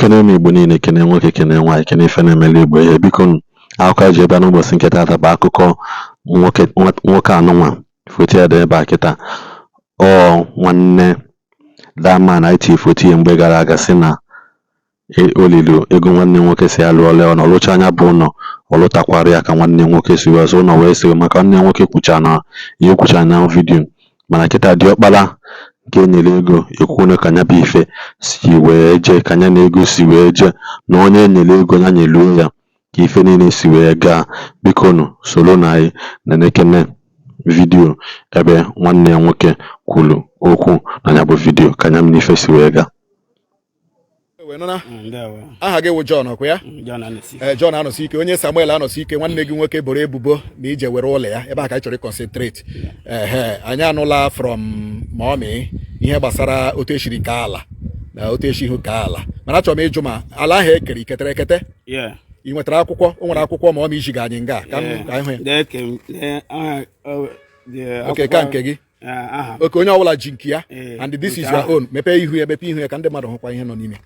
Ekene m Igbo niile, kene nwoke, kene nwaanyị, kene ife na-emeli Igbo ihe. Biko, akụkọ anyị ji ebe a n'ụbọchị nke taata bụ akụkọ nwoke nwoke anụnwa foto ya dị ebe a kịta. Ọ nwanne that man anyị tiri foto ya mgbe gara aga, sị na o liri ego nwanne nwoke si ya lụọla ya, ọ lụcha anya bụ ụlọ, ọ lụtakwara ya ka nwanne nwoke si wee zụ ụlọ, wee sị maka nwanne nwoke kwucha na ihe kwucha na video. Mana kịta, diọkpara nke enyere ego ekwuona ka nya bụ ife si wee jee, ka nya na ego si wee jee, na onye enyere ego ya nyeluo ya ka ife niile si wee gaa. Biko nụ, soro na anyị nenekene video ebe nwanne ya nwoke kwuru okwu na ya bụ video, ka nya na ife si wee gaa. Wee nụna. Ndewo. Aha gị wụ John, ọkwa ya? John Anesi. Ee, John Anọsike, onye Samuel Anọsike, nwanne gị nwoke boro ebubo na ije were ụlọ ya. Ebe a ka anyị chọrọ ịconcentrate. Ehe, anyị anụla from mommy ihe gbasara otu esiri kee ala na otu esi hụ kee ala, mana achọrọ m ịjụ ma ala ahụ ekere iketere ekete. Yeah. Ị nwetara akwụkwọ? O nwere akwụkwọ ma ọ ma ijiga anyị nga ka m ka anyị hụ ya. Lee ke aha the Oke ka nke gị. Aha. Oke, onye ọbụla ji nke ya. And this is nke your ahụ. own. Mepee ihu ya, mepee ihu ya ka ndị mmadụ hụkwa ihe nọ n'ime.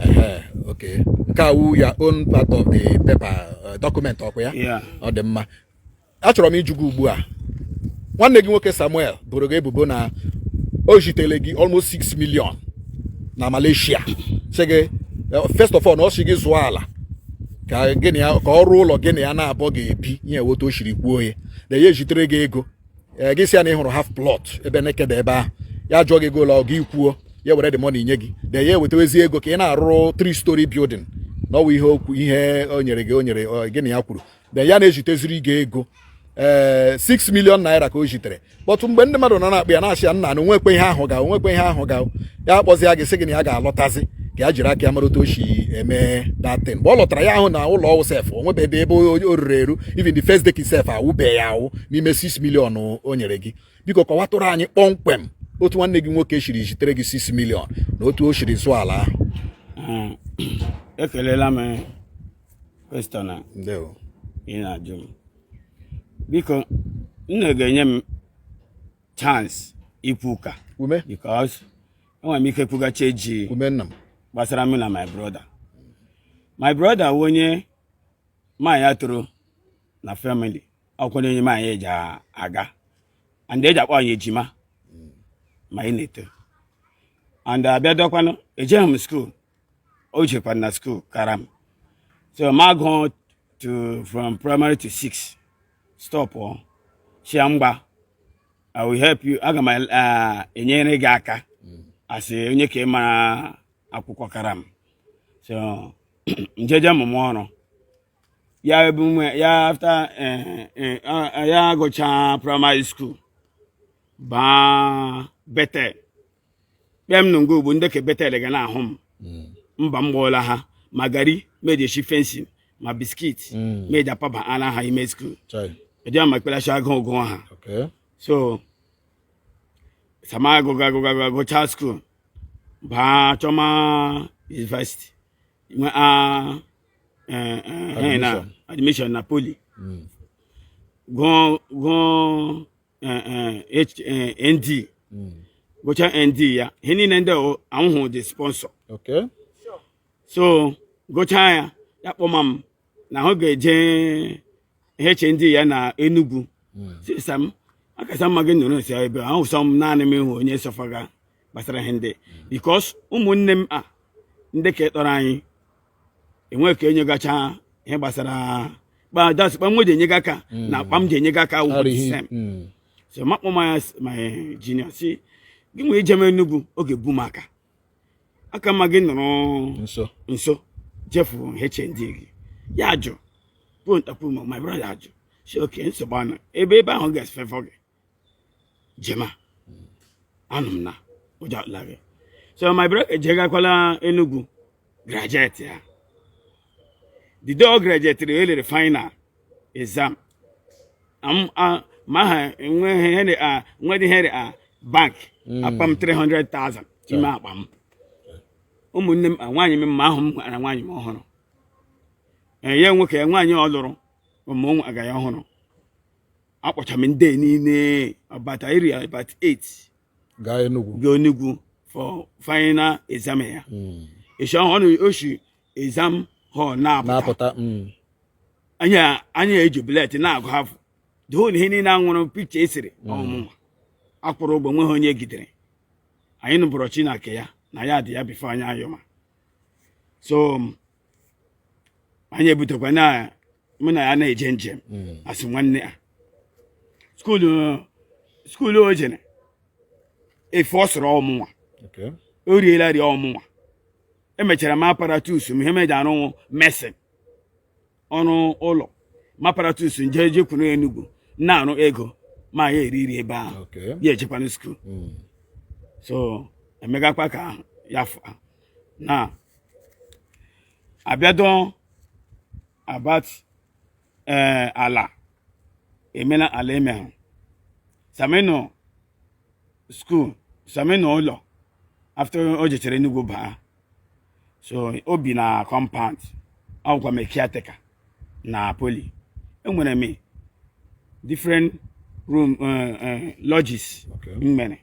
Ehe, okay, nke a wu your own part of the paper, document, ọkwa ya? Yeah. Ọ dị mma. Achọrọ m ịjụ gị ugbu a, nwanne gị nwoke Samuel boro gị ebubo na o jitere gị almost 6 million na Malaysia, sị gị first of all na ọ sị gị zụọ ala ka gị na ya, ka ọrụ ụlọ gị na ya na-abọ ga-ebi ihe otu o siri kwuo ya, na ya ejitere gị ego. Ee, gị sị ya na ị hụrụ half plot ebe nekede ebe ahụ, ya jụọ gị ego ole ọ gị kwuo, ya were the money nye gị, de ya ewetawezi ego ka ị na-arụrụ 3 story building, na ọ bụ ihe okwu ihe o nyere gị, o nyere gị na ya kwuru, de ya na-ejiteziri gị ego, ee, 6 million naira ka o jitere. But mgbe ndị mmadụ nọ na-akpụ ya, na-asị ya, nna, na onwekwe ihe ahụ ga, onwekwe ihe ahụ ga, ya akpọzi ya gị, sị gị na ya ga-alọtazi ka ya jiri aka ya mara otu o si eme datin. Mgbe ọ lọtara, ya ahụ na ụlọ ọwụ sef onwebe ebe o ruru eru, even the first day sef awụbe ya awụ n'ime 6 million o nyere gị. Biko, kọwatụrụ anyị kpọmkwem otu nwanne gị nwoke siri zitere gị 6 million na otu o siri zụọ ala ahụ. Ekelela m question a Ndewo. ị na-ajụ m. Biko, nna ga-enye m chance ikwu ụka ume because enwere m ike kwugachi eji ume, nna m. gbasara mụ na my brother. My brother wụ onye ma ya toro na family, ọkwanye onye ma anyị eji aga and eji akpọ anyị ejima ma ị na-eto and abịa dọkwanụ. Ejeghị m school, o jekwana na school kara m, so ma gụọ to from primary to six, stop. Ọ chia mgba, I will help you, aga m enyere gị aka asị onye ka ị mara akwụkwọ kara m. So njeje mụmụ ọrụ ya ebu nwe ya after ya gụchaa primary school, baa Bethel. Kpee m nụ ugbo ndị ka Bethel ga na-ahụ m mba m gbọọla ha ma gari meji esi fencing ma biscuit meji apaba ala ha ime school. Chai. Eji ma ekpelachi agụụ gụọ ha. So sama agụga agụga, gụchaa school, baa chọma university, nwe a na Admission. Admission na poly, gụọ gụọ ND, gụchaa ND ya, ihe niile ndị ahụhụ dị sponsor. So gụchaa ya, ya kpọma m na ahụ ga-eje HND ya na Enugu. Sisa m akasa mma gị nọrọ nso ebe ahụ, sọ m naanị m ịhụ onye sọfaga gbasara ihe ndị, because ụmụnne m a ndị ka tọrọ anyị enwe ka enyegacha ihe gbasara kpa das kpa m ji enyega aka na akpa m ji enyega aka wụ Ara the ihe. same. So makpọ m ya my junior, si gị nwee ije m Enugu oge bu m aka aka mma gị nọrọ nso. Nso jefu HND gị. Ya jụ kwuo ntakwu ma my brother ajụ, si oke nsogbu anụ ebe ebe ahụ ga-esefefọ gị jema anụ m na ụjọ atụla gị. So my brother ejegakwala Enugu, graduate ya. The day ọ graduate, elere final exam ma ha enweghị ihe a nwedị ihe a bank akpa m 300,000 ime akpa m. Ụmụnne m a, nwaanyị m ma ahụ m gwara nwaanyị m ọhụrụ. Ee, ya nwoke ya nwaanyị ọ lụrụ ma ọ aga ya ọhụrụ, akpọcha m ndị niile about area about 8 gaa Enugu. Gaa Enugu for final exam ya. Echi ahụ ọ na-oshi exam hall na-apụta. Na-apụta. Anyị eji bullet na-agụ afọ the whole ihe niile anwụrụ pikcha esere ọmụnwa akwụrụ ụgwọ, nweghị onye egidere. Anyị nụbụrụ chi na nke ya na ya dị ya before anyị ayọma. So anyị ebutekwa na mụ na ya na-eje njem asị nwanne ya school o jere efe ọ sịrị ọmụnwa. O riela rie ọmụnwa. Emechara m apparatus m, ihe m eji arụ mason, ọrụ ụlọ m, apparatus nje jekwuru Enugu na-arụ ego ma ya eri iri ebe ahụ. Ya ejekwanụ school. So emegakwa ka ahụ ya fụ na abịado about ala emela ala emehụ samino school, samino ụlọ after o jechere Enugu baa. So o bi na compound, ọgwa m caretaker na poly. Enwere m different room, lodges. M mere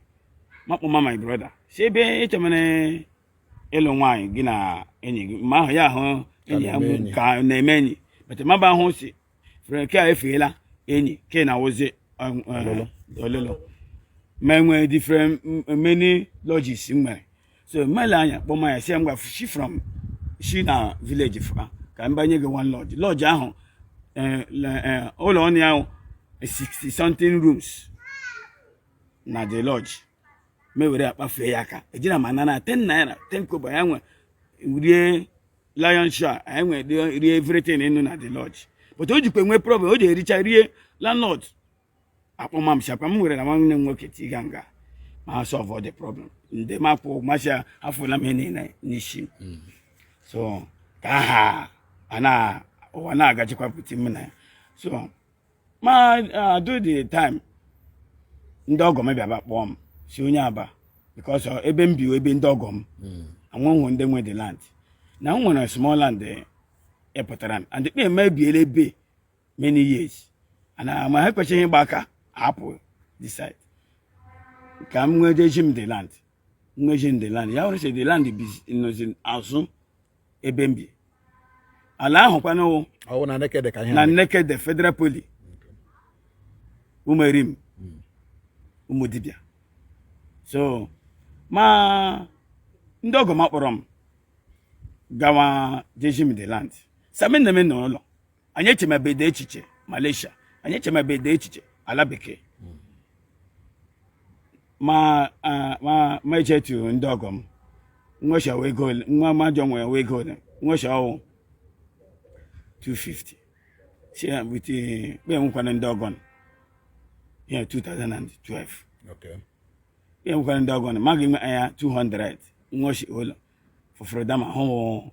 makpọma my brother si ebe ịchọmere ịlụ nwaanyị gị na enyi gị mgbe ahụ ya ahụ enyi ya. Na-eme enyi. Ka na-eme enyi, but maba ahụ si fere ke a efeela enyi ke na wozi ọlụlụ. Ọlụlụ ma enwee different many lodges m nwere. So mele anya kpọma ya si ya ngwa, shi from shi na village fa ka m banye gị one lodge. Lodge ahụ ụlọ ọnụ ya 60 something rooms na the lodge. Me were akpa fee ya aka ejira ma nana 10 naira 10 kobo ya nwe rie lion share, anyị nwe rie everything ịnụ na the lodge. But o jikwa enwe problem, o ji ericha rie landlord akpọma m shakwa m nwere na nwanne m nwoke tiga nga ma solve all the problem. Ndị m akwụ masịa afụla m ihe niile n'isi m. So ka aha a na ụwa na-agachikwa pụta m na ya. So ma do the time ndị ọgọ m bịaba kpọọ m si onye aba because ebe m bi ebe ndị ọgọ m anwụnwụ ndị nwe the land na m nwere small land ịpụtara m and kpe emebiela ebe many years and ma ha ekwesịghị ịgba aka hapụ this side ka m nwejeji m the land, nweji m the land. Ya hụrụ sị the land bi nọzi azụ ebe m bi, ala ahụ kwanụ. Ọwụ na Nekede ka ihe na a mere. Nekede Federal Poly, Ụmụerim, ụmụ dibịa. So ma ndị ọgọ m akpọrọ m gawa jejim the land sami nne m nọ n'ụlọ. Anyị echemebede echiche Malaysia, anyị echemebede echiche ala bekee. Ma ma echetu ndị ọgọ m nweshawa ego ole nwa majọ nwere ego ole nwesha ọwụ 250 si ya with kpe nwekwana ndị ọgọ ya 2012. Kpe nwekwana ndị ọgọ ma gị nwe anya 200 nweshi ụlọ fụfụrụ dama ahụhụ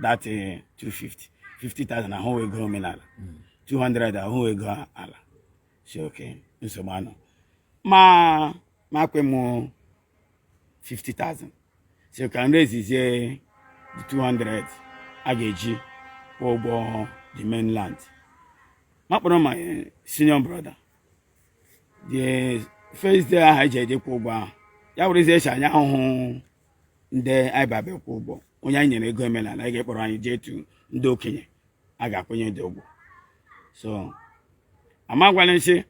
that 250 50,000 ahụhụ ego omenala 200 ahụhụ ego ala si oke nsogbu anọ ma ma kwe m 50,000 si ka m rezizie the 200 a ga-eji kwụọ ụgwọ the mainland. Ma kpọrọ my senior brother the first day ahụ eji eje kwụ ụgwọ ahụ. Ya wụrụzie esi anyị ahụhụ ndị anyị babịa kwụ ụgwọ onye anyị nyere ego omenala anyị ga-ekpọrọ anyị jee tu ndị okenye a ga-akwụnye ndị ụgwọ. So amagwala nsị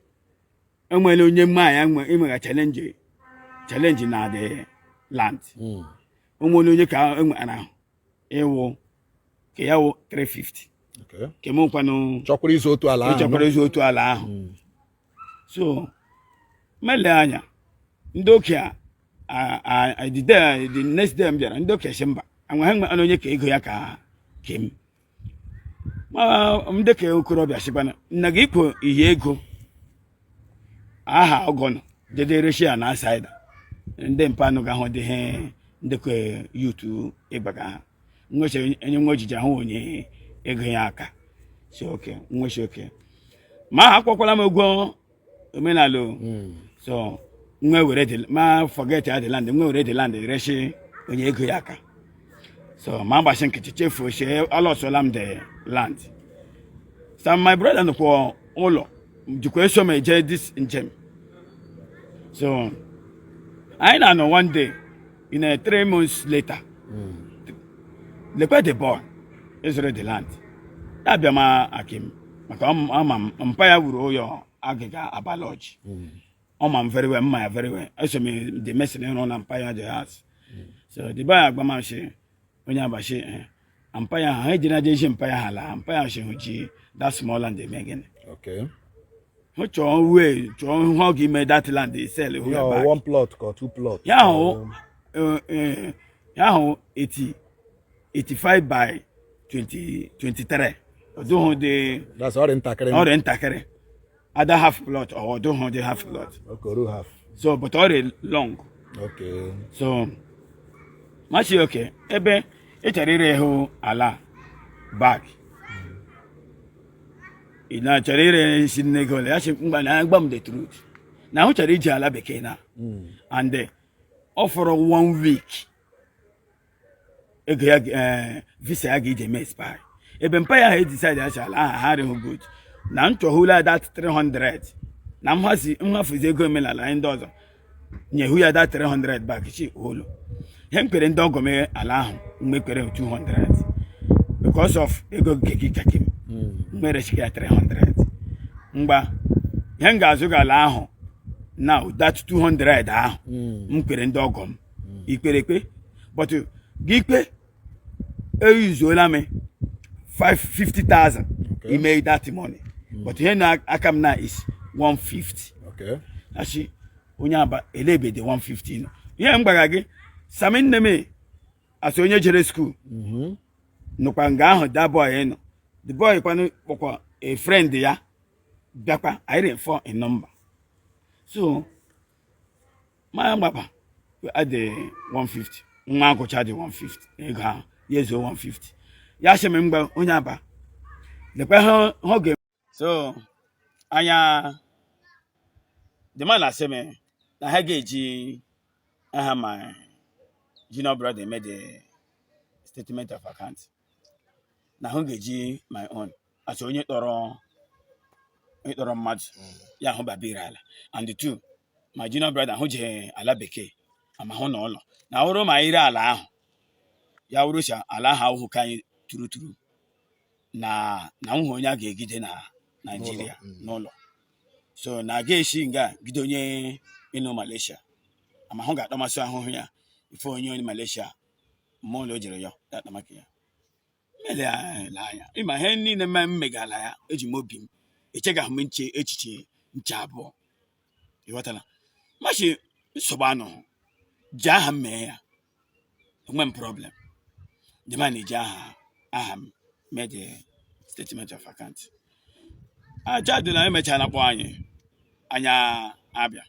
enwere onye mma ya nwe enwega challenge na the land. Onwere onye ka enwere ịwụ ka ya wụ 350 ka m kwanụ. Chọkwara izu otu ala ahụ. Ịchọkwara izu otu ala ahụ. So mele anya ndị okenye the day, the next day m bịara, ndị okenye sị mba, anwe ha nwe onye ka ego ya ka kem ma ndị ka okorobịa sịkwana nna gị ikwo ihe ego aha ọgọnọ jedere ya na asaida ndị mpanụ ga ahụ dị ihe ndị ka yutu ịgbaga ha nwechi onye nwe ojiji ahụ onye ego ya aka si oke nwechi oke ma akwọkwala m ụgwọ omenala o. So nwe were the ma forget ya the land, nwe were the land reshi onye ego ya aka. So ma gbasi nkịtị chefuo sie alọsọla m the land. So my brother nọkwa ụlọ jikwa eso m eje this njem. So anyị na-anọ one day in a 3 months later. Lekwe the boy ịzụrụ the land ya bịa ma akim maka ama m mpa ya wuru ụyọ agịga Aba Lodge. Ọ ma m very well, mma ya very well. Eso m the mason ịrụ na mpa ya the house. So the boy agba m sị onye abashi mpa ya ha ejiri aja eji mpa ya ha laa mpa ya shi hụ ji that small land eme gịnị. Hụ chọọ wee chọọ ihe ọ ga-ime that land sell hụ ya Yeah, back. One plot or two plot. Ya hụ ya hụ 80 85 by 20 23 ọdụhụ dị. That's ọrịa ntakịrị. Ọrịa ntakịrị ada half plot or ọdụhụ dị half plot. Okay, ru half. So but ọrịa long. So machi oke ebe ị chọrọ ire hụ ala back ị na-achọrọ ire isi nne gị ole ya sị mgba na gba m the truth na ahụ chọrọ iji ala bekee na and ọ fọrọ one week ego ya visa ya ga-eji eme expire ebe mpa ya ahụ edecide ya ala aha ha adịghị good na m chọhụla that 300 na mhazi nhafuzi ego omenala anyị ndị ọzọ nyehu ya that 300 back chi olu ihe m kwere ndị ọgọ m ala ahụ mgbe kwere 200 because of ego nke gị kaki m nwere chike ya 300 mgba ihe m ga-azụ gị ala ahụ now that 200 ahụ m kwere ndị ọgọ m ikpere ekpe but gị kpe eyuzuola m 550,000. Ime that money but ihe na aka m na is 150. Asị onye aba elebe dị 150 nọ ihe m gwara gị sami nne m asị onye jere school nụkwa nga ahụ that boy nọ the boy kwanụ kpọkwa a friend ya bịakwa anyị dị four in number. So ma gbapa adị 150 nwa agụcha dị 150 ego ahụ ya ezuo 150 ya sị m mgbe onye aba lekwa ha ha ga so anya the man asị m na ha ga-eji aha my junior brother eme the statement of account na ha ga-eji my own as onye tọrọ mmadụ ya hụ babiri ala and the two my junior brother hụ je ala bekee ama hụ na ụlọ na ọrụ ma ire ala ahụ ya wụrụ sa ala ahụ ahụhụ ka anyị turu turu na na nhụ onye a ga-egide na Naijiria n'ụlọ so na aga esi nga gide onye ịnọ Malaysia ama hụ ga-akpamasị ahụhụ ya ife onye onye Malaysia mmụọ ụlọ o jere ya ga-akpamaka ya mmele ya anya ịma ihe niile m megala ya eji m obi m echegaghị m nche echiche nche abụọ ịghọtala machi nsogbu anụ ji aha m mee ya enwe m problem. The man eji aha m mee the statement of account aja dị na emechara kpọọ anyị anya abịa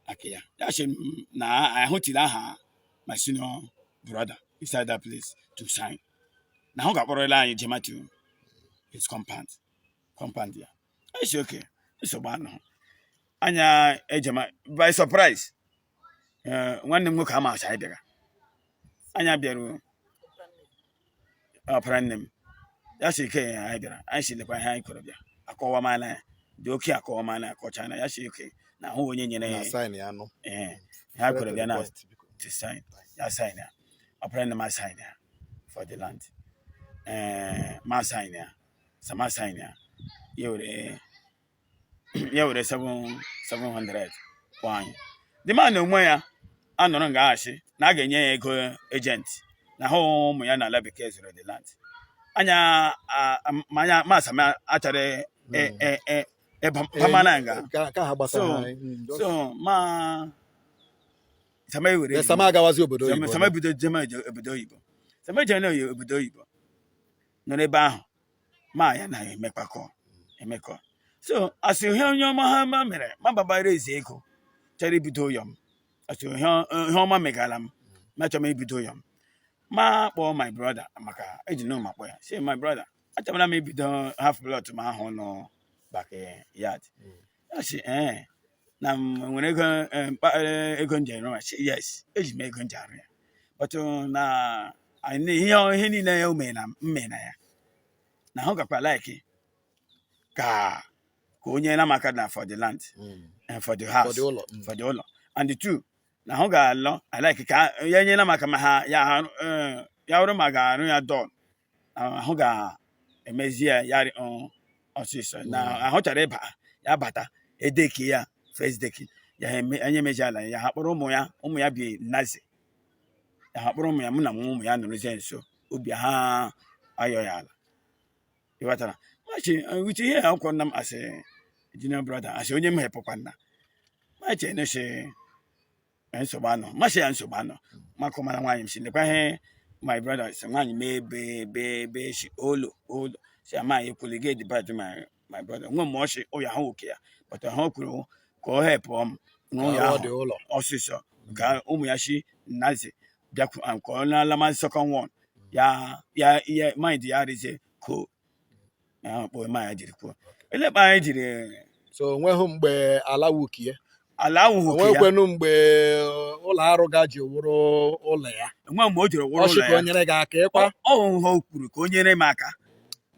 aka ya ya sị m na ahụ tiri aha my senior brother inside that place to sign na hụ ga-akpọrọla anyị jema to his compound ya esi oke nsogbu anụ anya ejema by surprise. Nwanne m nwoke ama acha anyị bịara anya bịaruo ọpara nne m ya si ike anyị bịara anyị si lekwa ihe anyị kọrọ bịa akọwamala ya dị oke akọwamala ya akọcha na ya si oke na ahụ onye nyere na ya sign ya nụ. Ee ha kọrọ bịa na Request, biko. To sign ya sign ya ọpara nne m sign ya for the land ee ma sign ya sama sign ya ya were 700 kwụ anyị. The man na onwe ya anọrọ nga asị na a ga-enye ya ego agent na hụ ụmụ ya n'ala bekee zụrụ the land anya manya masama achọrọ ịbamana nga. Ka ha gbasara So, anyị. So ma sama ewere Then sama agawazi obodo oyibo. Sama bido jem obodo oyibo sama jere na obodo oyibo nọrọ ebe ahụ ma ya na emekwakọ emekọ so asị ihe onye ọma ha ma mere ma baba raise ego chọrọ ibido ụyọ m asị ihe ihe ọma megara m ma chọrọ m ibido ụyọ m ma kpọọ my brother maka eji na ma kpọ ya si my brother achọrọ m ibido half plot ma ahụ nọ back yard ya sị ee na m nwere ego ego m ji arụ ya. Sị yes eji m ego m ji arụ ya but na anyị ihe niile ya o mere na m mere na ya na hụ gakwa like ka o nyere m aka na for the land and for the house. For the ụlọ. For the ụlọ and the two na hụ ga-alọ I like ka ya nyere m aka ma ha ya ha Ya bụrụ ma ga-arụ ya dọn, ahụ ga-emezi ya ya ọsịsọ na ahụ chọrọ ịba ya bata edeki ya first deki ya anyị emeji ala ya, ha kpọrọ ụmụ ya, ụmụ ya bi nazi ya, ha kpọrọ ụmụ ya, mụ na ụmụ ya nọrọzie nso, obi ha ayọ ya ala. Ịghọtara machi uche ihe akwụkwọ nna m asị junior brother, asị onye m hepụkwa nna machi enesi nsogbu anọ, masị ya nsogbu anọ, maka mara nwaanyị m si lekwa ihe my brother si nwaanyị mee be be be si olo olo si ama ekwuli gị debate my brother nwe m ọchị ụyọ ahụ oke ya, but ha kwuru ka ọ hepụọ m n'ụlọ Ka ọ ahụ dị ụlọ ọsịsọ ka ụmụ ya si nazi bịakwu ka ọ na-alama second one ya ya ya mind ya rịzie ko na kpọ ma ya jiri kwuo elekpa anyị jiri. So onweghị mgbe ala wukie Ala ahụhụ ya. Onwekwenu mgbe ụlọ arụ ga ji wụrụ ụlọ ya? Nwe mgbe o jiri wụrụ Ọ sị ụlọ ka o ya. nyere gị aka ịkwa. Ọ hụ ha o kwuru ka o nyere m aka,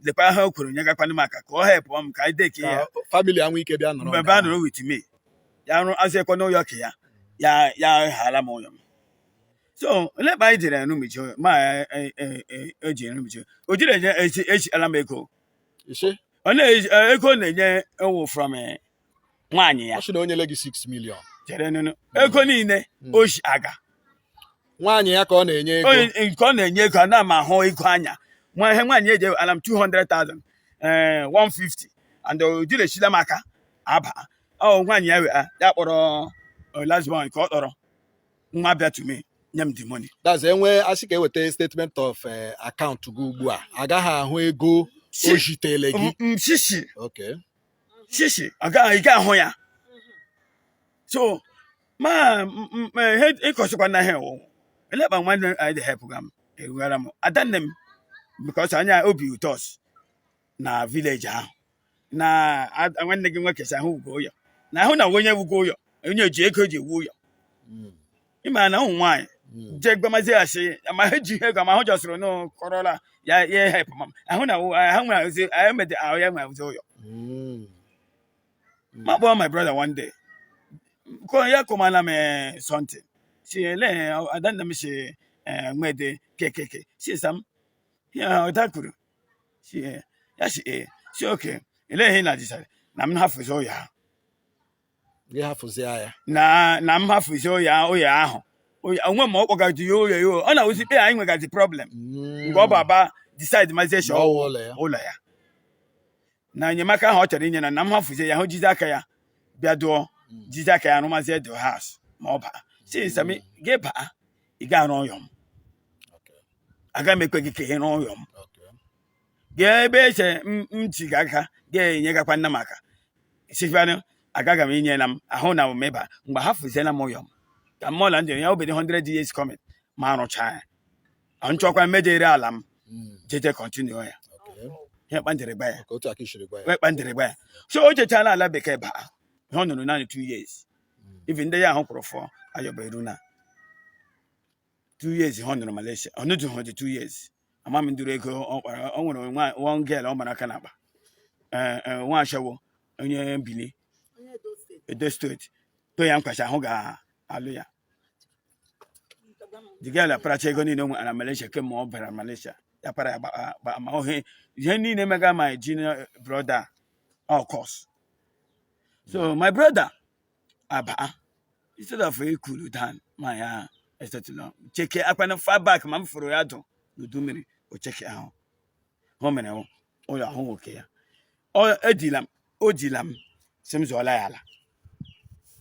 lekwa ha o kwuru nyegakwanụ m aka ka ọ hepụọ m ka anyị deki ya. Ka family anwụ ike bịa nọrọ Mgbe nga ebe a ahụ. nọrọ with me ya rụ azụekwa n'ụyọ ka ya ya ya ghara m ụyọ m. So elekpa anyị jere nrumichi ma eji nrumichi o jiri enye echi echi ala m ego. Isi Ọ na-eji ego ọ na-enye ewu from nwaanyị ya. Ọ sị na o nyere gị 6 million. Chere nụnụ, ego niile o ji aga Nwaanyị ya ka ọ na-enye ego. Onye nke ọ na-enye ego, ana m ahụ ego anya nwa ihe nwaanyị eji ala m 200,000, 150, and o jiri echila m aka aba ọ nwaanyị ya wee ya kpọrọ last born ka ọ kpọrọ nwa bịa to me nye m the money. That's enwe asị ka eweta statement of account gị ugbu a, agaghị ahụ ego o jitele gị. Shishi. Shishi, agaghị, ị ga-ahụ ya. So ma ihe ịkọsịkwa na ihe wụ elekpa nwanne anyị dị help ga m erughara m adanne m because anya obi ụtọs na village ahụ na nwanne gị nwoke si ahụ ugo ụyọ na ahụ na onye wugo ụyọ, onye ji ego ji ewu ụyọ. Ịma na ụmụ nwaanyị jee gbamazie asị ama ha ji ihe ego ama ha jọsịrị nụ kọrọla ya ya help ma ahụ na ha nwere ozi anyị mede ahụ ya nwere ozi ụyọ. Ma kpọọ my brother one day ko ya kọmala m something si ele adanna m si nwede kekeke si sam ya ọda kwuru si ya si si oke ele ihe na jisara na m hafụzi ụyọ ahụ. Gị hafụzie ya. Na m hafụzi ụyọ ụyọ ahụ onwe m ọ kpọgaji ya ụyọ ya ọ na-awụzi kpe anyị nwegazi problem mgbe ọ bụ aba decide mazie Na ọ wụ ụlọ ya. Ụlọ ya na enyemaka ahụ ọ chọrọ inye na m hafụzie ya hụ jizi aka ya bịa dụọ jizi aka ya rụmazie the house ma ọ baa si sami gị baa ị ga-arụ ụyọ m. Agaghị m ekwe gị ka ị rụọ ụyọ m. Gaa ebe eche m chi gị aka ga-enyegakwa nna m aka sikwanụ agaghị m inye na m ahụ na m ịba mgbe ha fụziela m ụyọ m ka mmụọ na ndị ya obedi 100 years coming ma arụchaa ya nchọkwa mmejere ala m jeje continue ya. Ihe kpandịrị gba ya. Ka otu aka isiri gwa ya. Wee kpandịrị gba ya. So o jechala ala bekee baa ihe ọ nọrọ naanị 2 years, even ndị ya ahụ kwụrụ fọ ayọba eru na 2 years ha ọ nọrọ Malaysia, ọ nọdụ dị 2 years ama m ndụrụ ego ọ kpara ọ nwere nwa one girl ọ mara aka n'akpa nwa ashawo onye Benin, Edo State, to ya nkwacha ahụ ga-alụ ya. The girl aparacha ego niile o nwere na Malaysia kemgbe ọ bịara Malaysia ya para ya ma ohe ihe niile mega my junior brother of course. So my brother aba instead of cool down ma ya esetụla cheke akwana far back ma m fụrụ ya dụ n'udu mmiri o cheke ahụ o mere ụlọ ahụ nwoke ya ọ ejila m o jila m si m zụọla ya ala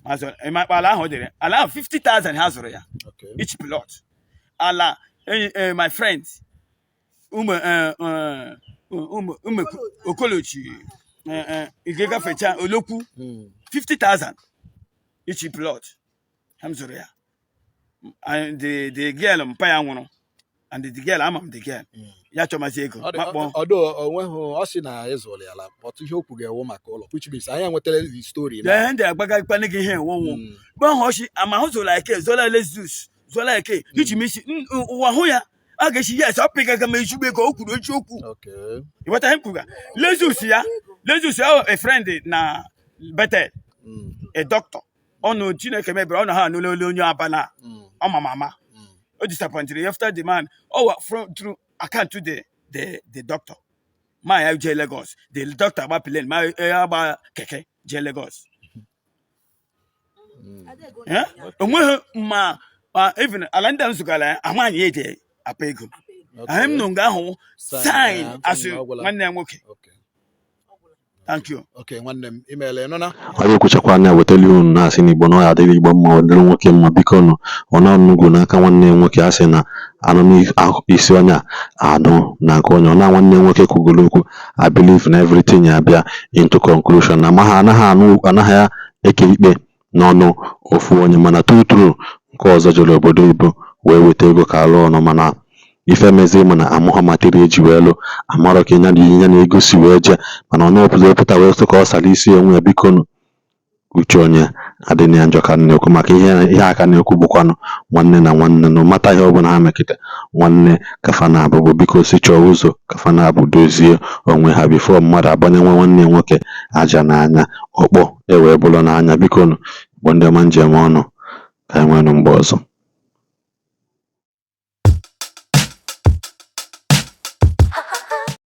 ma zụọ ịmakpa ala ahụ o dere ala ahụ 50,000 ha zụrụ ya. Each plot ala enyi my friend ụmụ ụmụ ụmụ okolochi ị gafecha olokwu. 50,000 each plot ha m zụrụ ya. And the girl mpa ya nwụrụ and the girl ama m the girl ya chọmazi ego. Makpọ. Ọdụ onweghị ọ sị na ịzụrụ ya ala, but ihe okwu ga-ewu maka ụlọ, which means anyị enwetara the story na Lee ndị agbagakwana gị ihe enwonwo gbọhụ ọchị ama hụ zụla eke zụla Lexus zụla eke iji m isi ụwa hụ ya a ga-esi yes ọ pịgaga m ezigbo ego o kwuru eziokwu. Ịghọta ihe m kwuga? Lexus ya, Lexus ya, a friend na Bethel, a doctor ọnụ Chineke mebere ọnụ ha anụla olu onye abala ọ ma mama. O disappointiri after the man ọ wa from through account the doctor ma ya jee Lagos. The doctor agba plane, ma ya agba keke jee Lagos. Eh? Onweghị ma even ala ndị a nzukọrọ ya ama anyị eji apa ego. Ahụ m nụ nga ahụ Sign, sign ya, asị ọ gwụla. Nwanne ya nwoke. Thank you. Okay, nwanne m, imeela, ịnụ na. Ọ ekwuchakwa na wetali unu na-asị n'Igbo na ọ ya adịrị Igbo mma, ọ dịrị nwoke mma. Biko nụ, ọ na nnugwu n'aka nwanne ya nwoke a sị na anụ n'isi onye a anụ na nke onye ọ na nwanne ya nwoke kwugoro okwu. I believe na everything ya bịa into conclusion na amaghị anaghị anụ anaghị eke ikpe n'ọnụ ofu onye, mana true true nke ọzọ jere obodo oyibo wee weta ego ka alụ ọnụ, mana ife mezie mana amụghọ material eji wee lụ amarọ ka ya na ya na ego si wee jee, mana ọ na-opụta pụta wee sị ka ọ sara isi onwe ya. Biko nụ, uche onye adịghị ya njọ ka m na-ekwu maka ihe ihe aka na-ekwu bụkwanụ nwanne na nwanne na mata ihe ọbụla ha mekịta nwanne kafa na-abụbụ. Biko si chọọ ụzọ kafa na-abụ dozie onwe ha before mmadụ abanye nwa nwanne ya nwoke aja n'anya ọkpọ e wee bụrụ n'anya. Biko nụ, Igbo ndị ọma, njem ọnụ ka anyị nweenụ mgbe ọzọ.